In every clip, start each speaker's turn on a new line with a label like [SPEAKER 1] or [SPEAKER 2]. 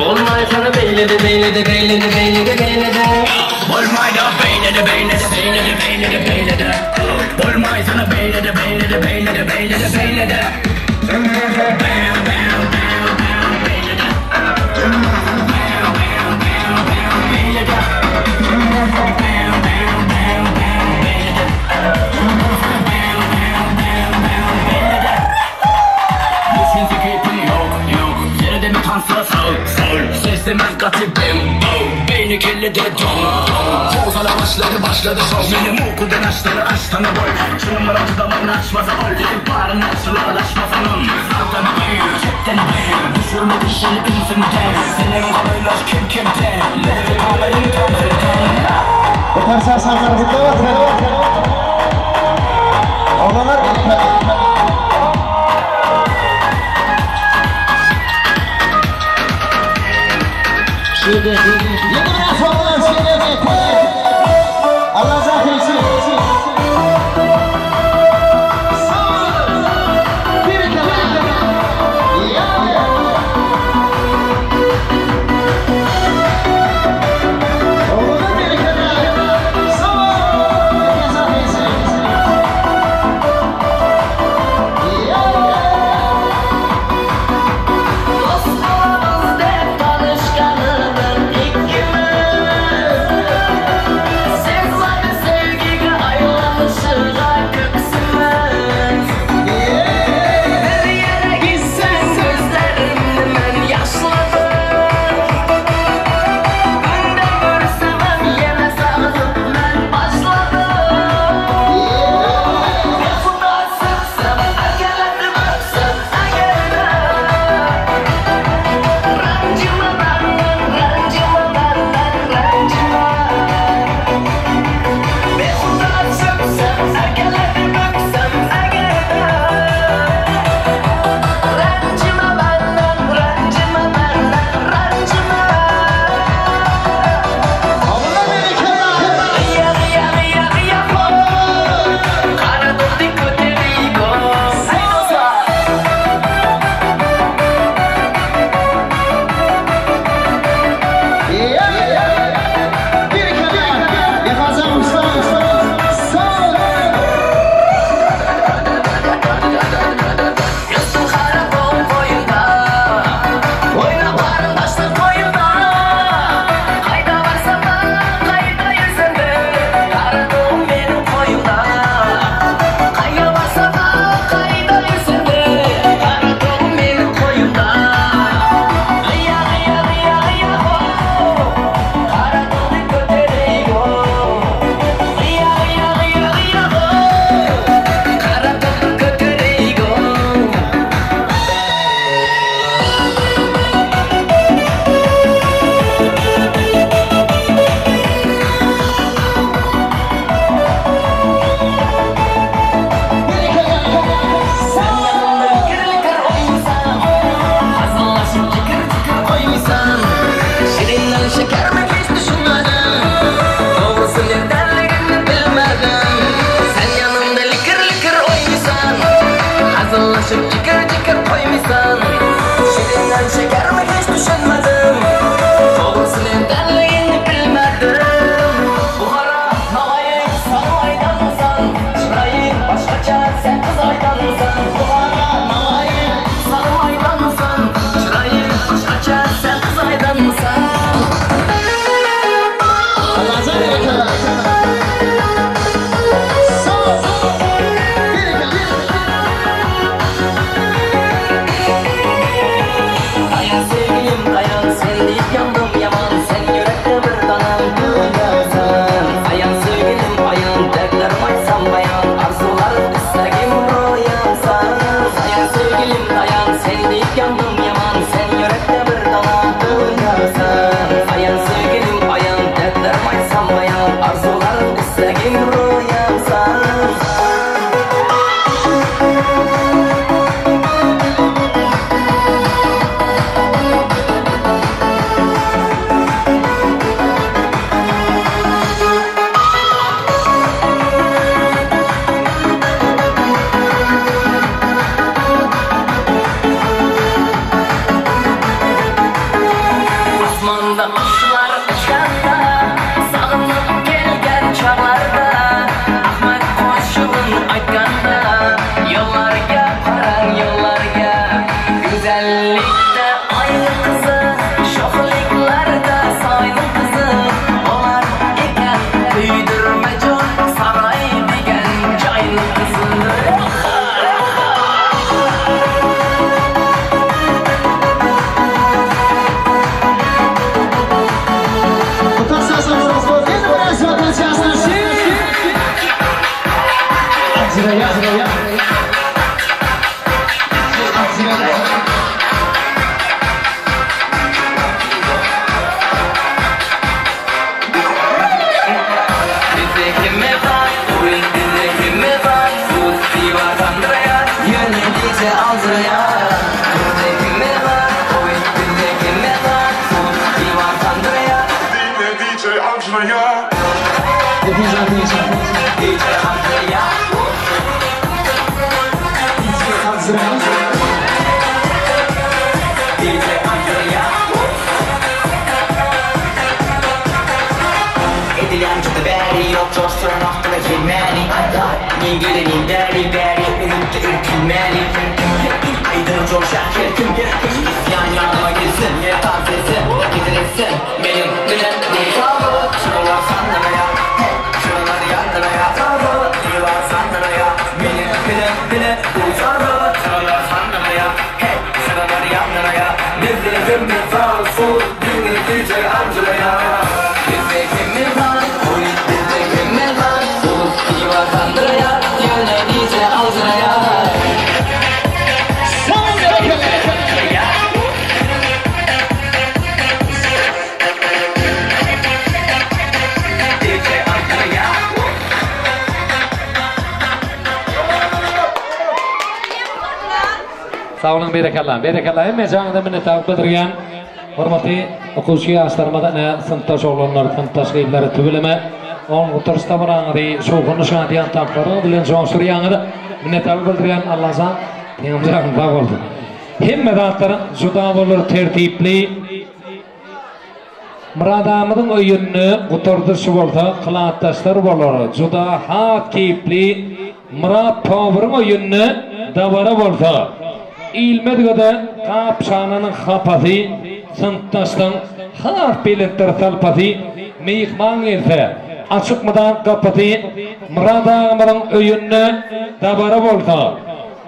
[SPEAKER 1] Bolmaýsana beýlede beýlede beýlede beýlede beýlede.
[SPEAKER 2] Bolmaýda beýlede beýlede beýlede beýlede beýlede. Bolmaýsana beýlede beýlede beýlede beýlede beýlede. Bam bam bam bam beýlede. Bam bam bam bam beýlede. Bam bam bam bam beýlede. Bam bam bam bam beýlede. Düşünse keýpim ýok ýok. Seredeme tanslara sag sol. Seslemem gaty bim bow. Beýni kellede doň doň. Howsala başlady başlady şow. Menem ukudan açdylar açsana bol. Çynym bilen çydaman açmasa ol. Baryny açdylar açmasanam. Sagdan gyr çepden gyr. Düşürme dişini ünsünden. Senem golaýlaş kem kemden. Lezzet alaýyn tamsyrdan.
[SPEAKER 3] Bu parça şanlar gutlag bolsun. Oglanlar Şeýle ýene biraz oglan şeýle Allah jahyl
[SPEAKER 1] Dostlarymyz dek tanyşganymyz ikimiz.
[SPEAKER 4] Sag boluň berekella. Berekella hemme jaňyza minnetdarlyk bildirýän. Hormatly okuwçy ýaşlarymyz ine synpdaş oglanlar, synpdaş gyzlar tüweleme on gutaryş dabaraňyzy şowhunly şadyýan tanslaryňyz bilen joşdurýaňyz. Minnetdarlyk bildirýän Allajan seňem janyň sag bolsun. Hemme zatlar juda bolar tertipli. Myradamyzyň öýünde gutardyş bolsa klatdaşlar bolar juda has keýpli Myrat powaryň öýünde dabara bolsa ilmezgede gap-çananyň hapasy synpdaşlaň has belentdir salpasy myhman gelse açyk mydam gapysy Myrat agamyzyň öýünde dabara bolsa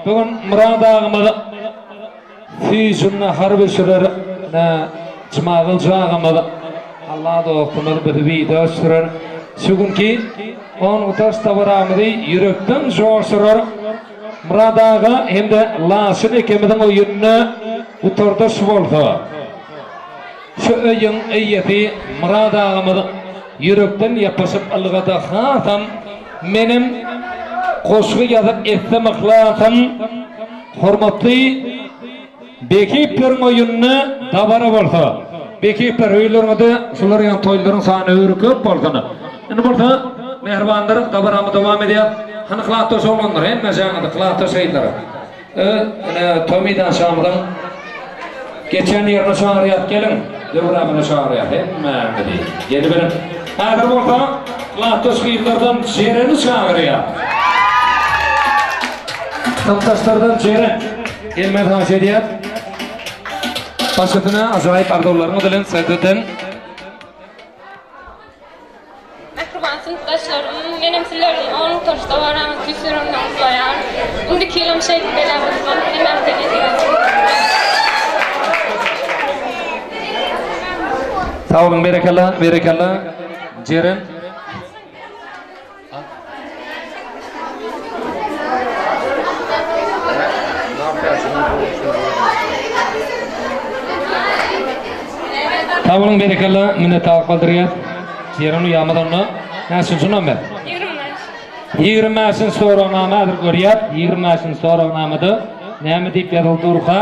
[SPEAKER 4] bu gün Myrat agamyz Süýjüm nahar bişirer nä Jumagül jagymyz Alla dostumyz bizi bida ösdürer Şu günki on gutaş dabaramyzy ýürekden joşurar Myrat aga hem-de Laçyn ekemiziň öýünde gutardyş bolsa Şu öýüň eýesi Myrat agamyz ýürekden ýapyşyp ylgady hasam Menem goşgy ýazyp etsem yhlasym Hormatly Bekipleriň öýünde dabara bolsa. Bekipler öýleriňizde şular ýaly toýlaryň sany öri köp bolsun. Indi bolsa mähribanlar dabaramyz dowam edýär. Hany klasdaş oglanlar hemmejaňyzy klasdaş gyzlar. Öz ine toý meýdançamyzyň geçen ýerine çagyrýas geliň. Döwrabana çagyrýas hemmäňizi. Geliberiň. Häzir bolsa klasdaş gyzlardan Jereni çagyrýas. Synpdaşlardan Jeren gelmegi haýyş edýär. Başgasyna ajaýyp arzuwlaryňyz bilen SDden.
[SPEAKER 5] Mähriban synpdaşlarym, menem sizlerden on gutaryş dabaraňyzy tüýs ýüregimden gutlaýan. Indiki ýylam şeýdip bela gutlan hemmäňize nesip etsin.
[SPEAKER 4] Sag boluň berekella berekella Jeren. Sag boluň berekella minnetdarlyk bildirýäs. Jeren uýamyz onda näçinji nomer?
[SPEAKER 5] 25.
[SPEAKER 4] 25-nji soragnama häzir görýäs. 25-nji soragnamada näme diýip ýazyldy durka?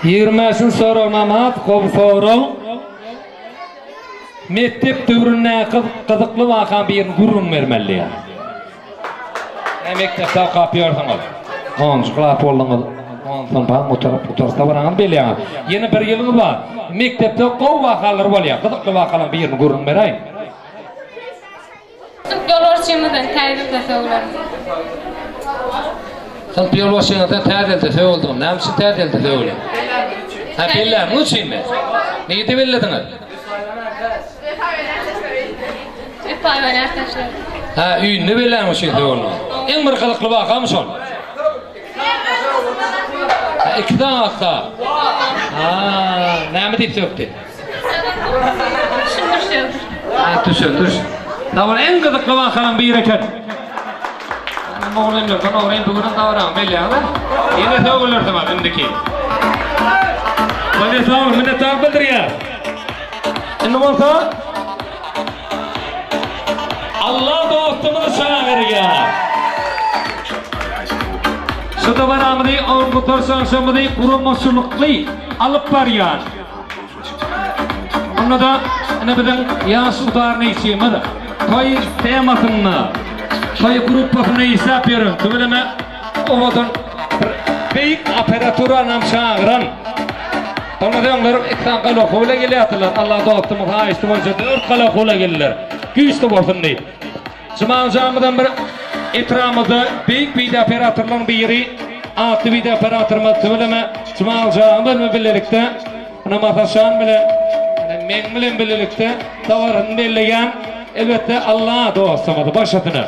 [SPEAKER 4] 25-nji soragnama has gowy sorag. Mekdep döwründäki gyzykly wakaň birini gürrüň bermeli diýýär. Hä mekdepde okap ýörsüňiz. Onunjy klas bolduňyz. On synpam gutaryp gutarsa baraňyz bilýäňiz. Ýene bir ýylyňyz bar. Mekdepde gowy wakalar bolýar. Gyzykly wakalaryň birini gürrüň beräýiň.
[SPEAKER 5] Synp ýolbaşçymyzdan täze ýylda sögülerin.
[SPEAKER 4] Synp ýolbaşçyňyzdan täze ýylda sögüldiňiz. Näme üçin täze ýylda sögülýäň? Hä, belläniň üçinmi? Nirde bellediňiz? Hä, öýünde belläniň üçin sögüldiňiz. Iň bir gyzykly wakamy şol? Hä, iki sagatda. Ha, näme diýip sökdi?
[SPEAKER 5] Düşündiriş ýokdur.
[SPEAKER 4] Ha, düşündiriş. Tamam, iň gyzykly wakalaryň biri eken. Mugallymlardan ogryn bu günüň dabaraňy belýäňiz-ä? Ýene sögülersiňiz indiki. Bolýa, sag boluň, minnetdarlyk bildirýäs. Indi bolsa Allah dostumyzy çagyrýar. Şu dabaramyzy, on gutarşanşamyzy guramaçylykly alyp barýan. Onda-da ine biziň ýaş udarniçimiz toý temasynda, toý gruppasynda işläp ýören, tüweleme owadan bir beýik operaturanam çagyran. Bolmasa öňler iki sany galohy bilen gelýärdiler. Allah dostumyz haýyşdy boýunça dört galohy bilen geldiler. Güýçli bolsun diýip. Jumajamyzam bir etrabymyzda beýik wideo operatorlaryň biri, atly wideo operatorymyz tüweleme Jumajamyz bilen bilelikde Ine Masaşan bilen, ine meň bilen bilelikde dabarasyny belleýän elbetde Allah dostumyz başasyna.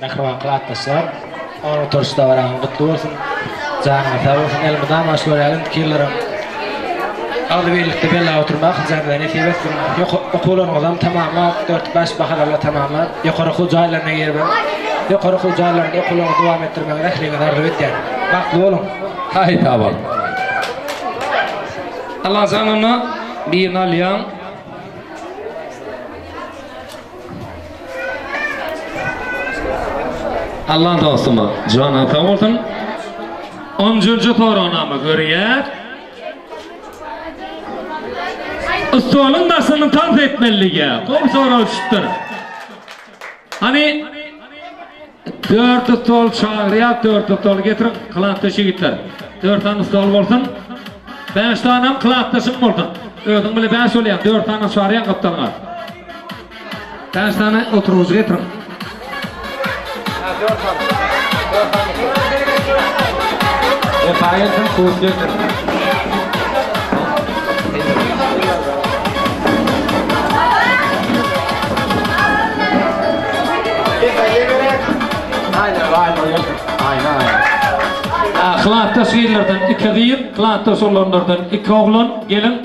[SPEAKER 1] Mähriban klasdaşlar, on oturyş dabaraňyz gutly bolsun! Janyňyz sag bolsun! Elmydama şular ýaly indiki ýyllaram agzybirlikde belläp oturmak hemmämize nesip etsin! Okuwlaryňyzam tamamlap, dört-bäş bahalarla tamamlap, ýokary okuw jaýlaryna giribem, ýokary okuw jaýlarynda okuwlaryňyzy dowam etdirmegiňizi ähliňize arzuw edýän. Bagtly boluň!
[SPEAKER 4] Haý sag bol. Allajan onda birini alýaň. Allah dostuma janyň sag bolsun. Onjunjy soragnama görýär. Stoluň daşyny tans etmelilige. Gowy sorag düşüpdir. Hany dörtli stol çagyrýar, dörtli stol getiriň, klasdaş ýigitler. Dört sany stol bolsun. Bäş sanam klasdaşyň bolsun. Özüň bile bäş bolýaň, dört sany çagyrýaň gapdalyňa. Bäş sany oturgyjy getiriň.
[SPEAKER 1] Wepa gelsin, Kuwwat gelsin.
[SPEAKER 4] Klasdaş gyzlardan iki gyz, klasdaş oglanlardan iki oglan geliň.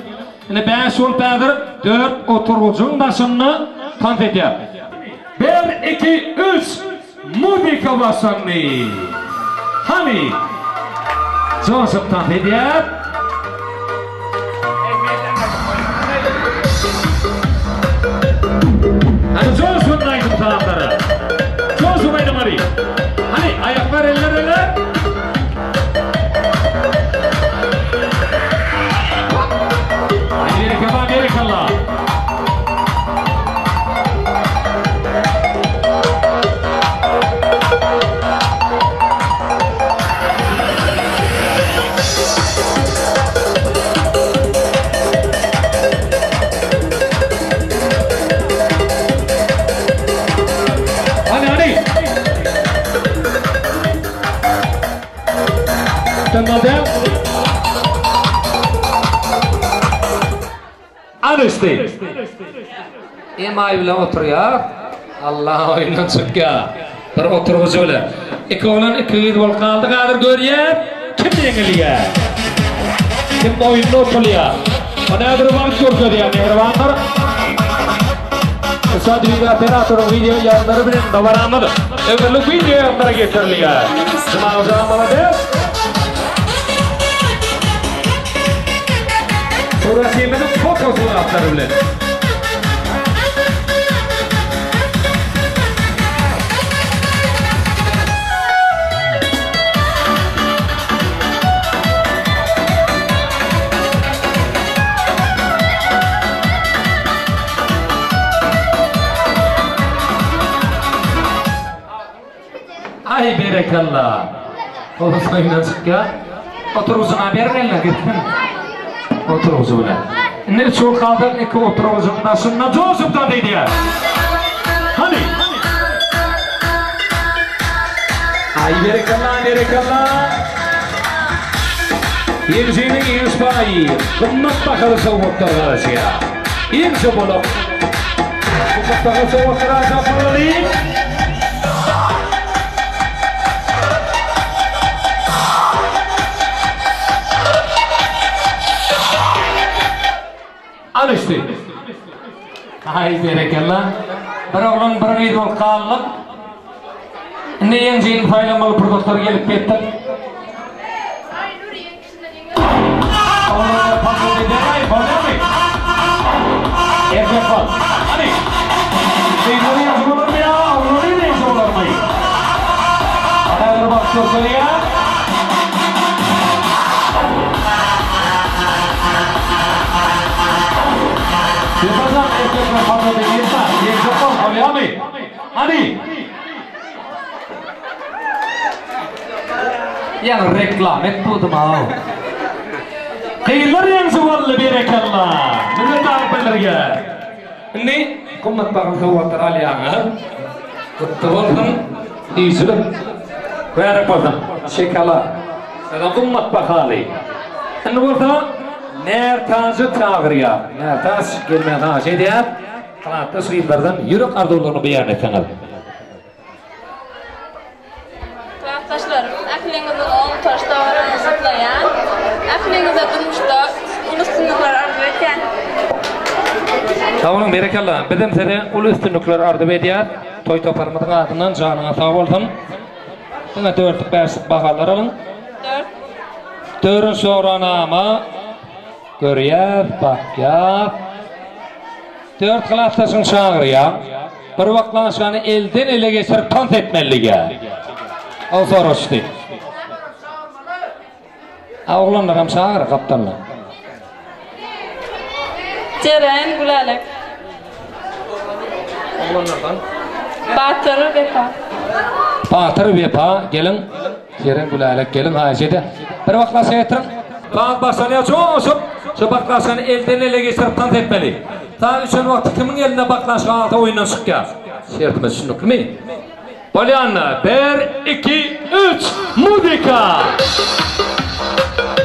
[SPEAKER 4] Ine bäş bolup häzir dört oturgyjyň daşynda tans edýär. Bir, iki, üç, muzyka başlandy. Hany, joşup tans edýär. Hany joşgun aýdym sazlary. Joşup aýdamaly. Hany, aýaklar, eller, eller. Amerikada Amerikalylar. Hany hany. Dynmady. Anyşdy. Emaý bilen oturýar. Allah oýundan çykýar. Bir oturgyjy bilen. Iki oglan, iki gyz bolup galdy. Häzir görýär, kim ýeňilýär. Kim oýunda utulýar. Ony häzir wagt görkezýär, mähribanlar. Ussat video operatoryň video ýazgylary bilen dabaramyz ömürlik video ýazgylara getirilýär. Jumajan malades. Suratymyzyň foto suratlary bilen. Aý berekella. Gowy soýundan çykýar. Oturgyjyna ber eline gitsin. Oturgyjy bilen. Indi üç bolup galdyk, iki oturgyjyň daşynda joşup dans edýär. Hany. Aý berekella, berekella. Ýeňijiniň ýeňiş paýy gymmat bahaly sowgatlar garaşýar. Ýeňiji bolup, gymmat bahaly sowgatlara ajap bolaly. Alyşdy. Aý berekella. Bir oglan bir gyz bolup galdyk. Indi ýeňjini saýlamaly pursatlar gelip ýetdik. Oglanlar pasyl edäý, bolýarmy? Erkek bol. Hany. Gyzlar ýeňji bolarmy ýa oglanlar ýeňji bolarmy? Hany bir bak görkezýär. Bolsa fazla diýip, ýeňjek bol, bolýamy? Hany. Ýa reklam et dudum aw. Gyzlar ýeňji boldy berekella. Minnetdarlyk bildirýär. Indi gymmat bahaly sowgatlar alýaňyz. Gutly bolsun. Süýjülik. Mübärek bolsun. Şekola. Ýa gymmat bahaly. Indi bolsa Närtajy çagyrýar. Närtaç gelmäge haýyş edýär. Klasdaş gyzlardan ýürek arzuwlaryny beýan etseňiz.
[SPEAKER 5] Klasdaşlarym, ähliňiziň oň toş dabaraňyzy gutlaýan. Ähliňize durmuşda uly üstünlikler arzuw etýän.
[SPEAKER 4] Sag boluň, berekella. Bizem size uly üstünlikler arzuw edýäs. Toý toparymyzyň adyndan janyňyz sag bolsun. Diňe dörtlük, bäşlik bahalar alyň.
[SPEAKER 5] Dört.
[SPEAKER 4] Dördünji soragnama görýäs, bakýas. Dört klasdaşyň çagyrýar. Bir baklaşkany elden ele geçirip tans etmelidigä. Ol soraşdy. A oglanlaram çagyr gapdaldan.
[SPEAKER 5] Jeren Gülälek.
[SPEAKER 4] Oglanlardan.
[SPEAKER 5] Batyr Wepa.
[SPEAKER 4] Batyr Wepa geliň. Jeren Gülälek geliň haýyş edýän. Bir baklaşka getiriň. Saz başlanýar joşup, şu baklaşkany elden ele geçirip tans etmeli. Saz düşen wagty kimiň elinde baklaşka galsa oýundan çykýar. Şertimiz düşüniklimi? Bolýanda bir, iki, üç, muzyka!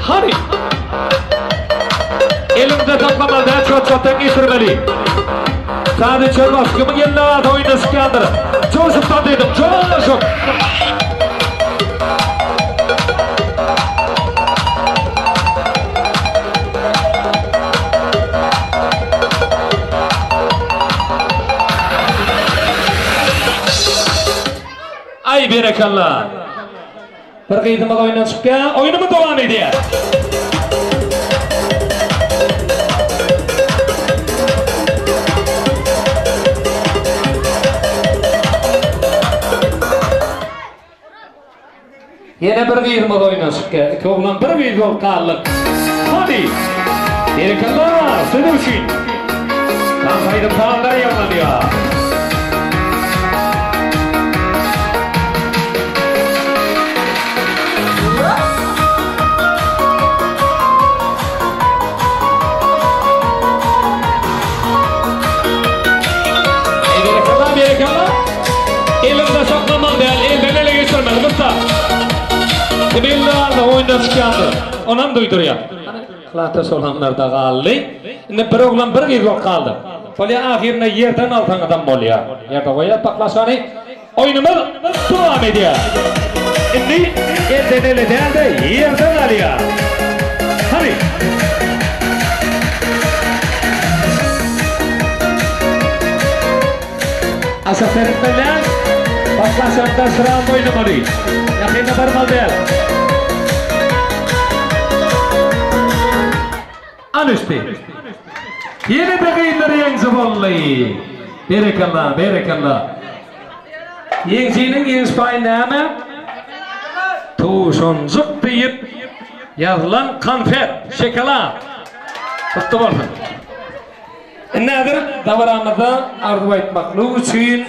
[SPEAKER 4] Hany! Eliňde saklamaly däl, çot-çotdan geçirmeli. Saz düşen wagty kimiň elinde galsa oýundan çykýandyr. Joşup tans ediň, joşup! Aý berekella. Bir gyzymyz oýundan çykýar, oýnumyz dowam edýär. Ýene bir gyzymyz oýundan çykýar. Iki oglan, bir gyz bolup galdyk. Hany! Berekella, siziň üçin. Tans aýdym sazlar ýaňlanýar. Eý berekella berekella. Eliňde saklamaly däl, elden ele geçirmeli gyssa. Kim elinde galdy oýundan çykýandyr. Onam duýdurýar. Hany solanlarda galdy. Indi bir oglan bir gyz bolup galdy. Bolýa ahyrynda ýerden alsaňyzam bolýar. Ýerde goýýas baklaşany. Oýnumyz dowam edýär. Indi elden ele däl-de ýerden alýar. Hany. Aşa seretmeli däl. Baklaşanda şyram oýnamaly. Ýakyna barmaly däl. Al üsti. Ýene-de gyzlar ýeňji boldy. Berekella, berekella. Ýeňjiniň ýeňiş paýy näme? Towşanjyk diýip ýazylan konfet, şokolad. Gutly bolsun. Indi häzir dabaramyzda arzuw aýtmaklyk üçin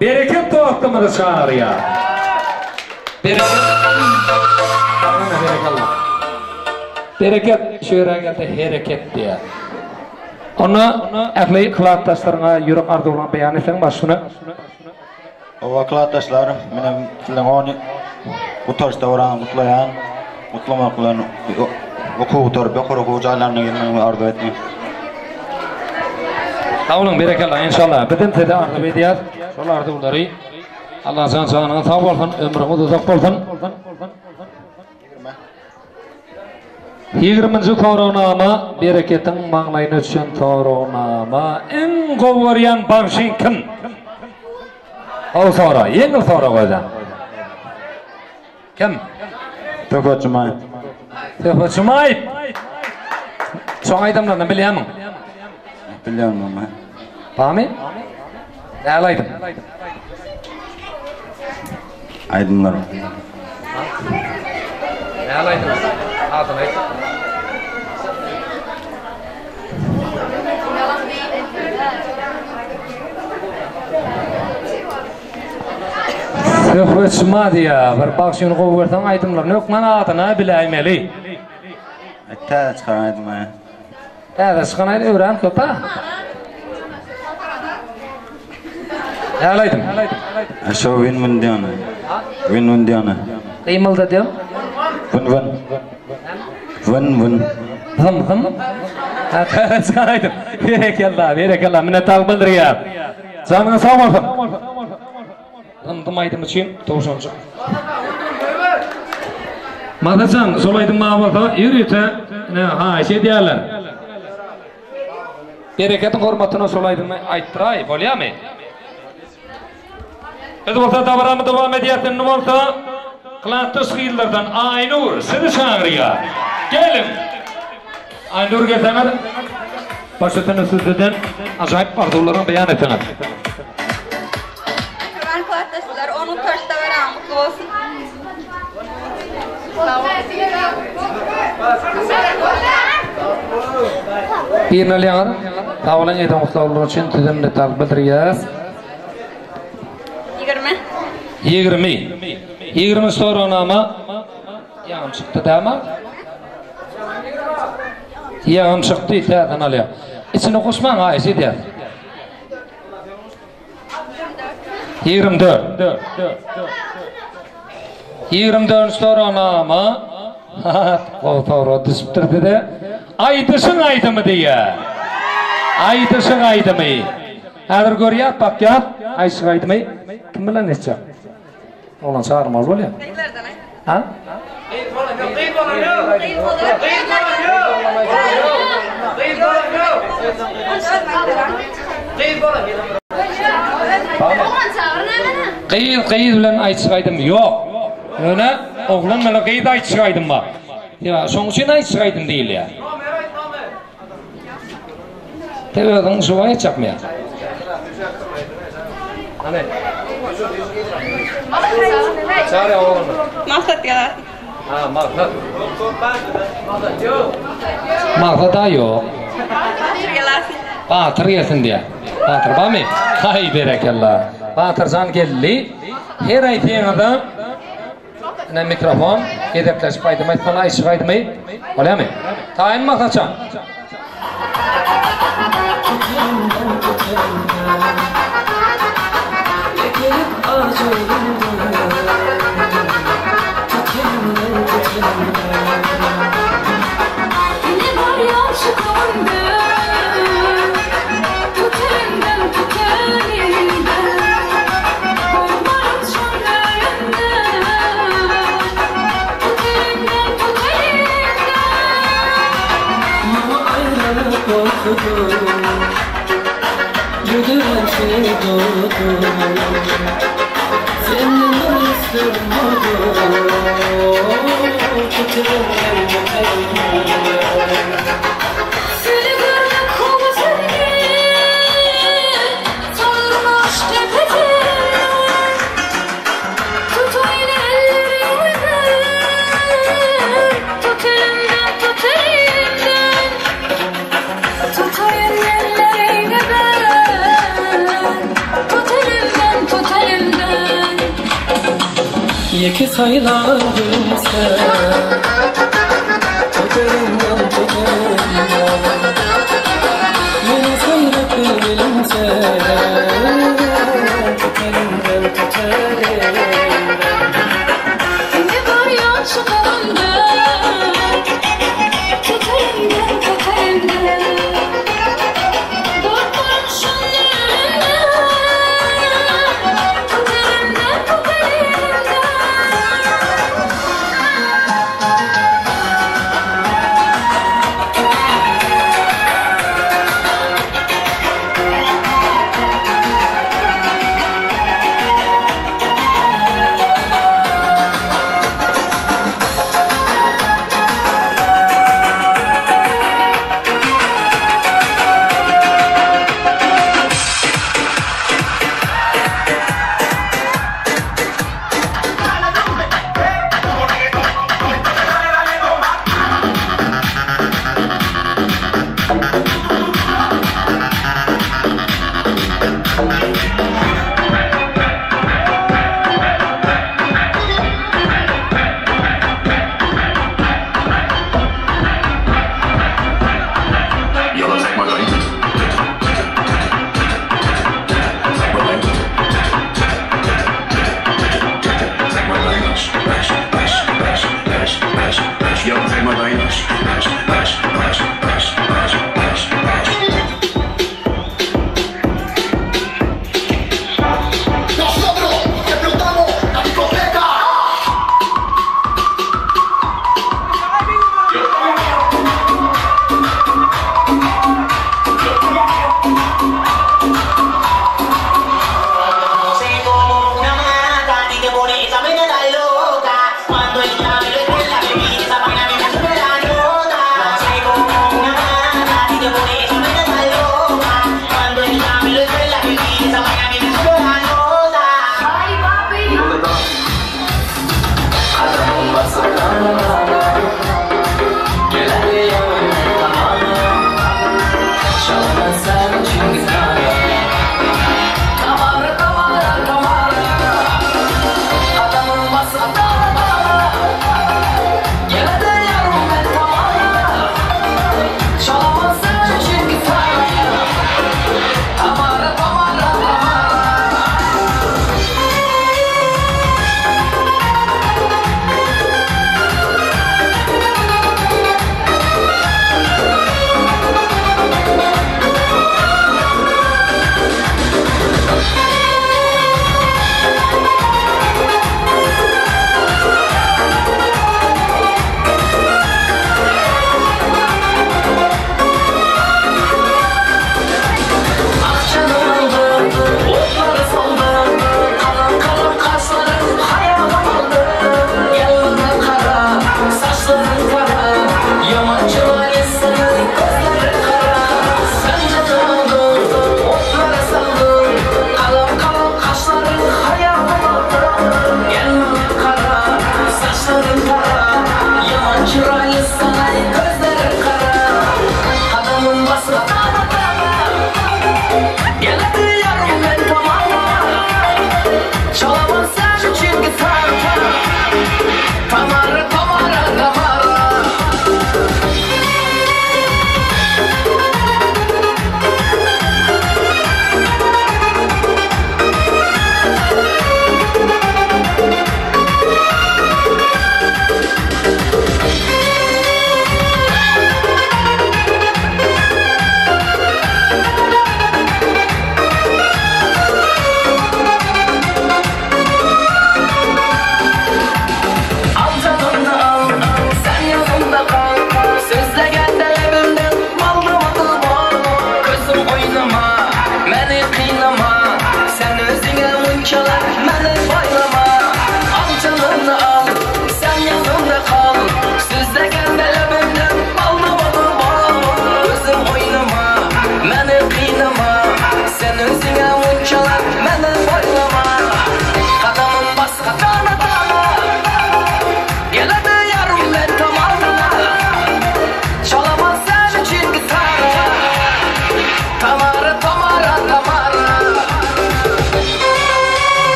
[SPEAKER 4] Bereket dostumyzy çagyrýar. Bereket. Bereket şu ýere gelse hereket diýýär. Onda ähli klasdaşlaryňa ýürek arzuwlaryňy beýan etseň başyny.
[SPEAKER 3] Oba klasdaşlar, menem sizleň on gutaryş dabaraňyzy gutlaýan. Gutlamak bilen okuw gutaryp ýokary okuw jaýlaryna girmegiňizi arzuw etýän.
[SPEAKER 4] Sag boluň berekella enşalla bizem size arzuw edýäs şol arzuwlary Allajan janyňyz sag bolsun ömrüňiz uzak bolsun. Ýigriminji soragnama Bereketiň maňlaýyna düşen soragnama Iň gowy görýän bagşyň kim? Gowy sorag, ýeňil sorag özem. Kim?
[SPEAKER 3] Söhbet Jumaýew.
[SPEAKER 4] Söhbet Jumaýew. Şoň aýdymlaryny bilýärmiň?
[SPEAKER 3] Bilýän mama.
[SPEAKER 4] Barmy? Näl aýdym?
[SPEAKER 3] Aýdymlar.
[SPEAKER 4] Näl aýdym? Adyny aýt. Söhbet şuma diýýä, bir bagşyny gowy görseň aýdymlaryny hökman adyna biläýmeli.
[SPEAKER 3] Täze çykan aýdymy.
[SPEAKER 4] Täze çykan aýdym örän köp-ä. Näl aýdym?
[SPEAKER 3] Şo win win diýeni. Win win diýeni.
[SPEAKER 4] Gymylda diýen.
[SPEAKER 3] Win win. Win win.
[SPEAKER 4] Zym zym. Ha, täze çykan aýdym. Berekella, berekella. Minnetdarlyk bildirýär. Janyňyz sag bolsun. Zyndym aýdym üçin towşanjyk. Mazajan şol aýdym bar bolsa ýörite ine haýyş edýärler. Berekediň hormatyna şol aýdymy aýtdyraý bolýamy? Biz bolsa dabaramy dowam edýäs indi bolsa klasdaş gyzlardan Aýnur sizi çagyrýar. Geliň. Aýnur gelseňiz baş üstüne sizden ajaýyp arzuwlaryňy beýan etseňiz.
[SPEAKER 6] Mähriban klasdaşlar, onuň toş dabaraň gutly bolsun.
[SPEAKER 4] Birini alýaňyz. Sag boluň eden gutlaglar üçin size minnetdarlyk bildirýäris.
[SPEAKER 6] 20.
[SPEAKER 4] 20. 20 soragnama ýagym çykdy dämi? Ýagym çykdy, täzeden alýar. Içine goşmaň haýyş edýäs. 24. 24 soragnama gowy sorag düşüpdir size. Aýdyşyň aýdymy diýýär. Aýdyşyň aýdymy. Häzir görýäs, bakýas, aýdyşyk aýdymy kim bilen etjek? Oglan çagyrmaly bolýar.
[SPEAKER 6] Gyzlardan aýt.
[SPEAKER 4] Ha?
[SPEAKER 6] Gyz bolan ýok. Gyz bolan ýok. Gyz bolan ýok. Gyz bolan ýok. Gyz bolan ýok. Oglan çagyr nämeni?
[SPEAKER 4] Gyz gyz bilen aýdyşyk aýdym ýok. Ýöne oglan bilen gyz aýdyşyk aýdym bar. Ýa şoň üçin aýdyşyk aýdym diýilýär.
[SPEAKER 6] Nomer aýt nomer.
[SPEAKER 4] Sen özüň şuwa aýtjakmy ýa? Hany. Çary oglanlar.
[SPEAKER 6] Maksat ýazasyn.
[SPEAKER 4] Ha, maksat. Maksat a ýok.
[SPEAKER 6] Batyr gelasyn.
[SPEAKER 4] Batyr gelsin diýä. Batyr barmy? Haý berekella. Batyrjan geldi. Her aýtýaňyzda Ine mikrofon, gezekleşip aýdym aýtmaly, aýşyk aýdymy. Bolýamy? Taýyn Maksatjan.
[SPEAKER 7] Ine barýan şu günde, Tut elimden, tut elimden. Gorkmaryn şol ölümden, Tut elimden, tut elimden.
[SPEAKER 8] Maňa aýralyk gorkudyr, Büdürenşi durdur. Senden bir islegim bardyr, Tut elimden, tut elimden.
[SPEAKER 7] Seni görmek gowy seni, Salyrmaş tepeden. Tutaýyn elleriňden, Tut elimden, tut elimden. Tutaýyn elleriňden, Tut elimden, tut elimden.
[SPEAKER 8] Ýeke saýlan gülüm sen, Tut elimden, tut elimden. Meniň saýrak bilbilim sen, Tut elimden, tut elimden.
[SPEAKER 7] Ine barýan şu günde, Tut elimden, tut elimden. Gorkmaryn şol ölümden, Tut elimden, tut elimden.
[SPEAKER 8] Çyraýly saý, gözleri gara. Gadamyn basma daga daga. Geledi ýarym men tamara. Çalaman sen üçin gitara. Tamara, Tamara, Tamara.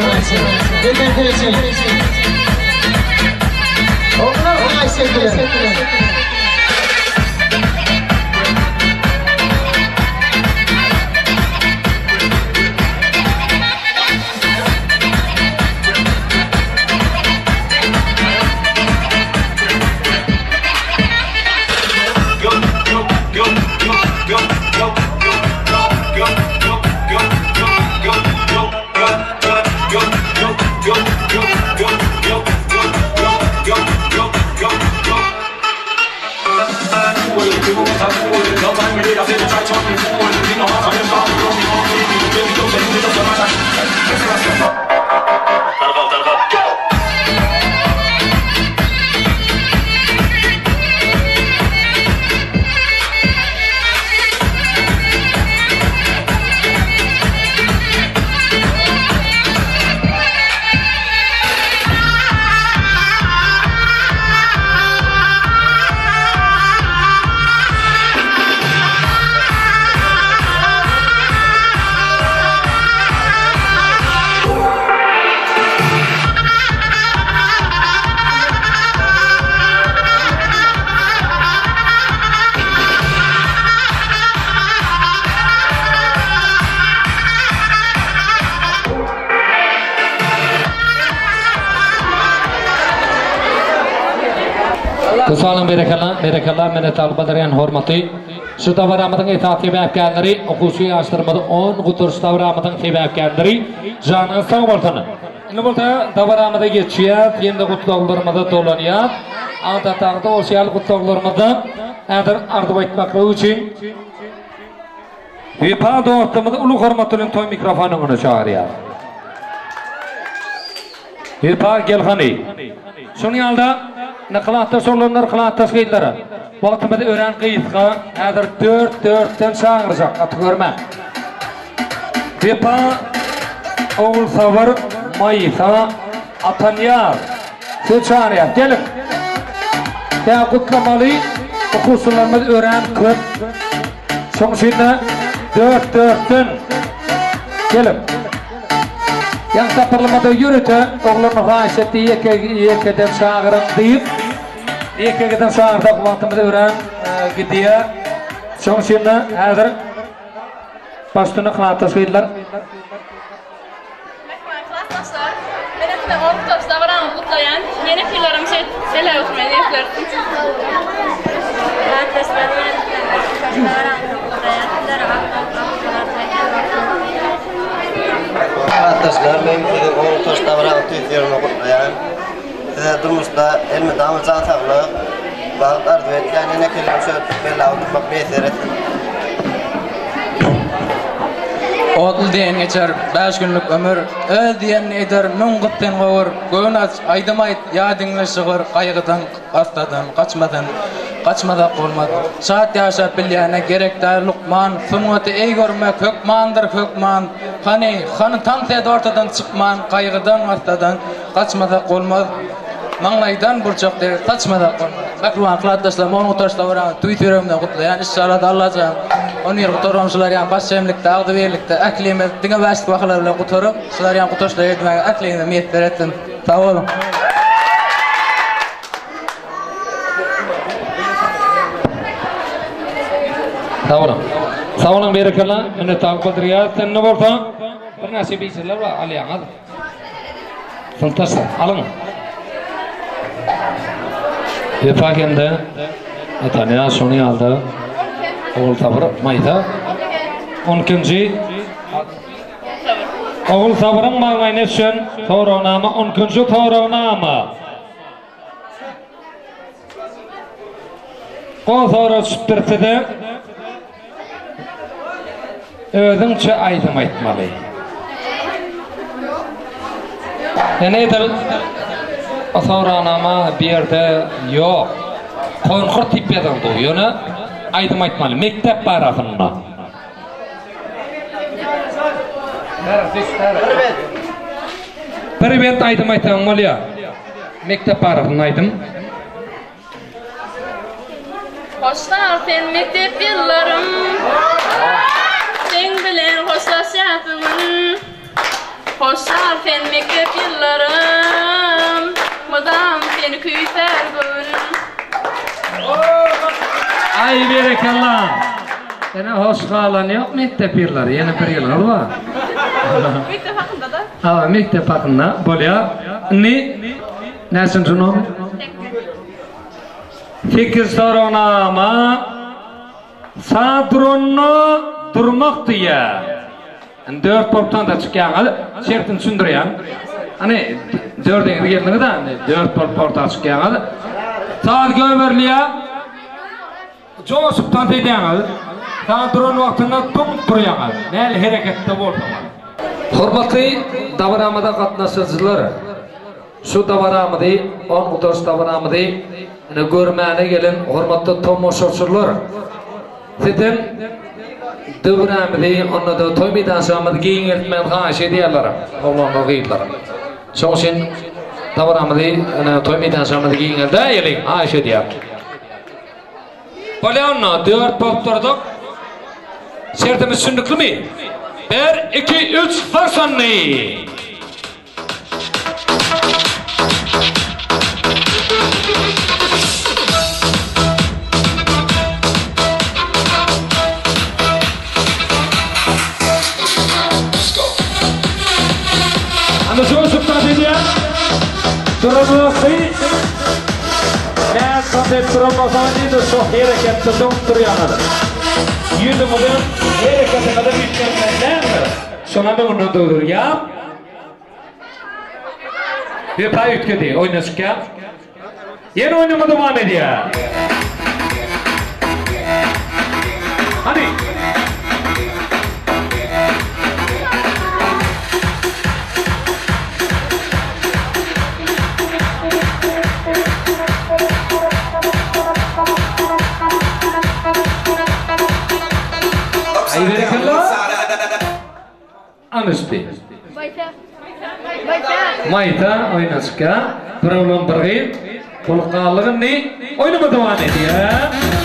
[SPEAKER 9] haýyş Menden seçin. Oglanlar haýyş etdiler.
[SPEAKER 4] Köp berekella, berekella minnetdarlyk bildirýän hormatly şu dabaramyzyň esasy sebäpkärleri, okuwçy ýaşlarymyzy on guturyş dabaramyzyň sebäpkärleri janyňyz sag bolsun. Indi bolsa dabaramyza geçýäs, hem-de gutlaglarymyza dolanýas. Adatdaky bolşy ýaly gutlaglarymyzda häzir arzuw aýtmaklyk üçin Wepa dostumyzy uly hormat bilen toý mikrofonyň öňüne çagyrýas. Wepa gel hany. Şonuň ýaly-da indi klasdaş oglanlar, klasdaş gyzlar. Wagtymyz örän gysga. Häzir dört-dörtden çagyrjak, gaty görmäň. Wepa, Ogulsabyr, Maýsa, Atanyýaz. Sizi çagyrýas. Geliň. Tä gutlamaly okuwçylarymyz örän köp. Şoň üçin-de dört-dörtden geliň. Ýaňy tapyrlamada ýörite oglanlar haýyş etdi, ýeke ýekeden çagyryň diýip. Ýeke ýekeden çagyrsak wagtymyz örän gidýär. Şoň üçin-de häzir baştuna klasdaş gyzlar.
[SPEAKER 5] Mähriban klasdaşlar, men size ortaç dabaraňyzy gutlaýan. Ýene ýyllaram şeýdip bela ötmegi niýetledim.
[SPEAKER 10] Klasdaşlar, men size ortaç dabaraňyzy gutlaýan. Sizlere ak bagtlar arzuw edýän.
[SPEAKER 11] Klasdaşlar, men sizi ortaç dabaraňyzy tüýs ýüregimden gutlaýan. Size durmuşda elmydama jan saglyk, bagt arzuw edýän. Ýene kelläm şöhratly bela oturmak miýesser etsin.
[SPEAKER 12] Otly diýen geçer, bäş günlük ömür, Öz diýenini eder, müň gytdan gowur. Göwün aç, aýdym aýt, ýa diňle şygyr, Gaýgydan, hassadan gaçma sen, gaçmasak bolmaz. Şat ýaşap bilýäne gerek däl lukman, Sungaty eý görmek hökmandyr hökman. Hany, hany tans et ortadan çykman, Gaýgydan, hassadan gaçmasak bolmaz. Maňlaýdan burçak der saçmasak bolmaz. Mähriban klasdaşlarym on gutarşda bolan tüýs ýüregimden gutlaýan Inşallah Allajan on bir gutaram şular ýaly baş jemlikde agzybirlikde ählimiz diňe bäşlik bahalar bilen gutaryp şular ýaly gutaryşlara ýetmäge ähliňize miýesser etsin. Sag boluň.
[SPEAKER 4] Sag boluň. Sag boluň berekella minnetdarlyk bildirýäris. Indi bolsa birnäçe bijeler bar alýaňyz. Synpdaşlar, alyň. Wepa hem-de Atanýaz şonuň ýaly-da Ogulsabyr Maýsa. On ikinji Ogulsabyryň maňlaýyna düşen soragnama on ikinji soragnama. Gol sorag düşüpdir size. Özüňçe aýdym aýtmaly. Ýöne edil o soragnama bu ýerde ýok. Konkurs diýip ýazyldy, ýöne aýdym aýtmaly mekdep barasynda. Bir bent aýdym aýtsaň bolýar. Mekdep barasynda aýdym.
[SPEAKER 5] Hoş gal sen mekdep ýyllarym Seň bilen hoşlaşýas bu gün Hoş gal sen.
[SPEAKER 13] sen mekdep ýyllarym, Mydam seni küýsär göwün.
[SPEAKER 4] Aý berekella. Ene hoş galan ýok mekdep ýyllary, ýene bir ýylyňyz bar.
[SPEAKER 13] Mekdep hakynda-da.
[SPEAKER 4] Hawa, mekdep hakynda bolýar. Indi näçinji nomer? Sekiz soragnama Sag duranda durmak diýýär. Indi dört bolupdan-da çykýaňyz, şertini düşündirýän. Hany, dördüňiz geldiňiz-ä indi, dört bolup orta çykýaňyz. Saz goýberilýär. Joşup tans edýäňiz. Saz duran wagtynda doňup durýaňyz. Nähili hereketde bolsaňyz. Hormatly dabaramyza gatnaşyjylar! Şu dabaramyzy, on gutaryş dabaramyzy ine görmäne gelen hormatly tomaşaçylar! Sizden döwrämizi, onda-da toý meýdançamyzy giňeltmegi haýyş edýärler oglanlar, gyzlar. Şoň üçin dabaramyzy, ine toý meýdançamyzy giňeldäýeliň, haýyş edýär. Bolýa onda, dört bolup durduk. Şertimiz düşündiklimi? Bir, iki, üç, başlandy! Ana şu şutdan edýär. Duran wagty näz edip duran bolsaňyz diýdi, şu hereketde doňup durýaňyz. Ýüzüňizi hereketiňizi üýtgetmeli däldir. Şonam öňünden durdurýar. Wepa üýtgedi, oýna çykýar. Ýene oýnuma dowam edýär. Hany. Aý berekella. Anyşdy. Maýsa oýna çykýar. Bir oglan bir gyz. Bolup galdyk indi. Oýnuma dowam edýär.